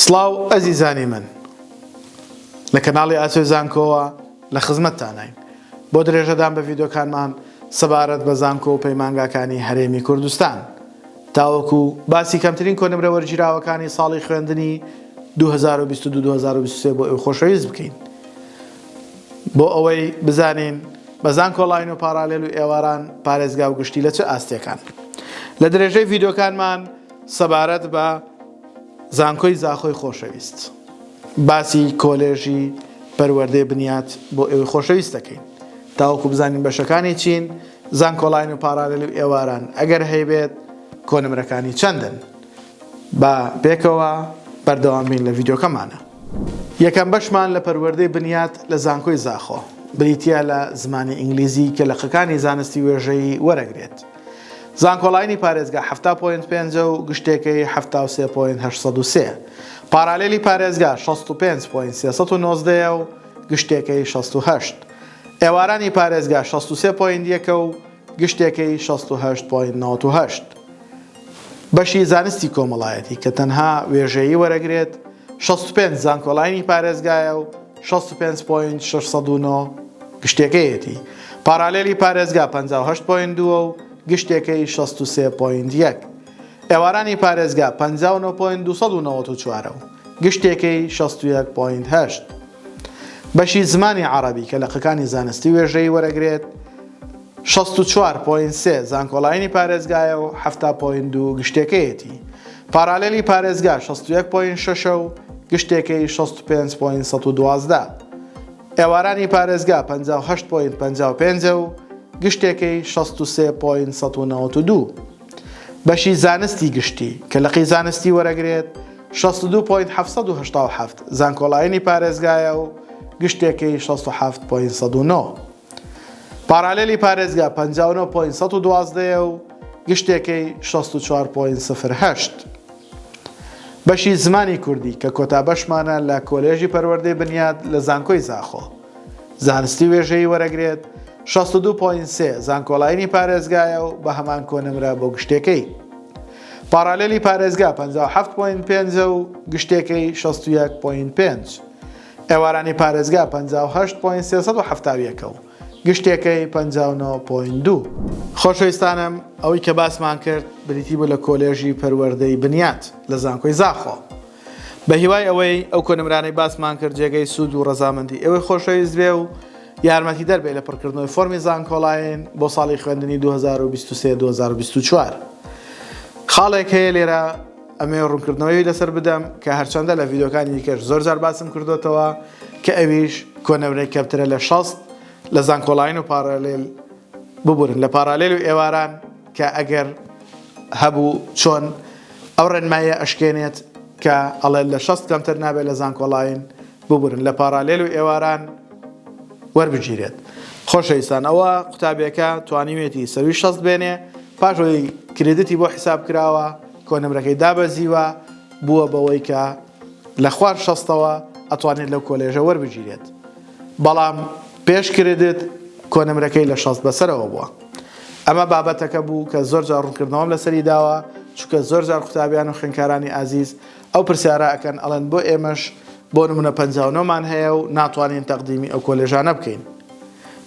سڵاو ئەزیزانی من لە کەناڵی ئاسۆی زانکۆوە لە خزمەتتانین بۆ درێژەدان بە ڤیدۆکانمان سەبارەت بە زانکۆ و پەیمانگاکانی هەرێمی کوردستان تاوەکو باسی کەمترین کۆنمرە وەرگیراوەکانی ساڵی خوێندنی 2022-2023 بۆ ئێوە خۆشەویست بکەین بۆ ئەوەی بزانین بە زانکۆلاین و پارالێل و ئێواران پارێزگا و گشتی لە چ ئاستێکان لە درێژەی ڤیدۆکانمان سەبارەت بە زانکۆی زاخۆی خۆشەویست باسی کۆلێژی پەروەردەی بنیات بۆ ئێوەی خۆشەویست دەکەین تاوەکو بزانین بەشەکانی چین زانکۆلاین و پارالێل و ئێواران ئەگەر هەیبێت کۆنمرەکانی چەندن با پێکەوە بەردەوام بین لە ڤیدیۆکەمانە. یەکەم بەشمان لە پەروەردەی بنیات لە زانکۆی زاخۆ بریتییە لە زمانی ئینگلیزی کە لقەکانی زانستی وێژەیی وەرەگرێت. زانکۆلاینی پارێزگا 70 point پێنجە و گشتێکەی 73 point 803. پارالێلی پارێزگا 65 point 319 و گشتێکەی 68. ئێوارانی پارێزگا 63 point یەکە و گشتێکەی 68 point 98. بەشی زانستی کۆمەڵایەتی کە تەنها وێژەیی وەرەگرێت 65 زانکۆلاینی پارێزگایە و 65 point 609 گشتێکەیەتی. پارالێلی پارێزگا 58 point دووە و گشتێکەی 63 point یەک. ئێوارانی پارێزگا 59 point 294 و گشتێکەی 61 point هەشت. بەشی زمانی عەڕەبی کە لقەکانی زانستی وێژەیی وەرەگرێت 64 point سێ زانکۆلاینی پارێزگایە و 70 point دوو گشتێکەیەتی. پارالێلی پارێزگا 61 point شەشە و گشتێکەی 65 point 112. ئێوارانی پارێزگا 58 point 55 و گشتێکەی 63 point 192. بەشی زانستی گشتی کە لقی زانستی وەرەگرێت 62 point 787 زانکۆلاینی پارێزگایە و گشتێکەی 67 point 109. پارالێلی پارێزگا 59 point 112 و گشتێکەی 64 point 08. بەشی زمانی کوردی کە کۆتا بەشمانە لە کۆلێژی پەروەردەی بنیات لە زانکۆی زاخۆ زانستی وێژەیی وەرەگرێت 62 point سێ زانکۆلاینی پارێزگایە و بە هەمان کۆنمرە بۆ گشتێکەی. پارالێلی پارێزگا 57 point پێنج و گشتێکەی 61 point پێنج. ئێوارانی پارێزگا 58 point 371 و گشتێکەی 59 point دوو. خۆشەویستانم ئەوەی کە باسمان کرد بریتی بوو لە کۆلێژی پەروەردەی بنیات لە زانکۆی زاخۆ. بە هیوای ئەوەی ئەو کۆنمرانەی باسمان کرد جێگەی سوود و ڕەزامەندی ئێوەی خۆشەویست بێ و یارمەتیدەر بێ لە پڕکردنەوەی فۆرمی زانکۆلاین بۆ ساڵی خوێندنی 2023-2024. خاڵێک هەیە لێرە ئەمەوێ ڕوونکردنەوەی لەسەر بدەم کە هەرچەندە لە ڤیدیۆکانی دیکەش زۆر جار باسم کردوتەوە کە ئەویش کۆنمرەی کەمترە لە 60 لە زانکۆلاین و پارالێل ببورن لە پارالێل و ئێواران کە ئەگەر هەبوو چۆن ئەو ڕێنماییە ئەشکێنێت کە ئەڵێت لە 60 کەمتر نابێت لە زانکۆلاین ببورن لە پارالێل و ئێواران وەربگیرێت. خۆشەویستان ئەوە قوتابیەکە توانیوێتی سەروی 60 بێنێ پاش ئەوەی credit ی بۆ حیساب کراوە کۆنمرەکەی دابەزیوە بووە بەوەی کە لە خوار شەستەوە ئەتوانێت لەو کۆلێژە وەربگیرێت بەڵام پێش credit کۆنمرەکەی لە 60 بەسەرەوە بووە. ئەمە بابەتەکە بوو کە زۆر جار ڕوونکردنەوەم لەسەری داوە چونکە زۆر جار قوتابیان و خوێندکارانی ئازیز ئەو پرسیارە ئەکەن ئەڵێن بۆ ئێمەش بۆ نمونە 59 مان هەیە و ناتوانین تەقدیمی ئەو کۆلێژانە بکەین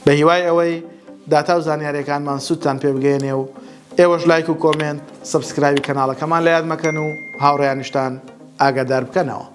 بە هیوای ئەوەی داتا و زانیاریەکانمان سوودتان پێ بگەیەنێ و ئێوەش لایک و comment subscribe ی کەناڵەکەمان لە یاد مەکەن و هاوڕێیانیشتان ئاگادار بکەنەوە.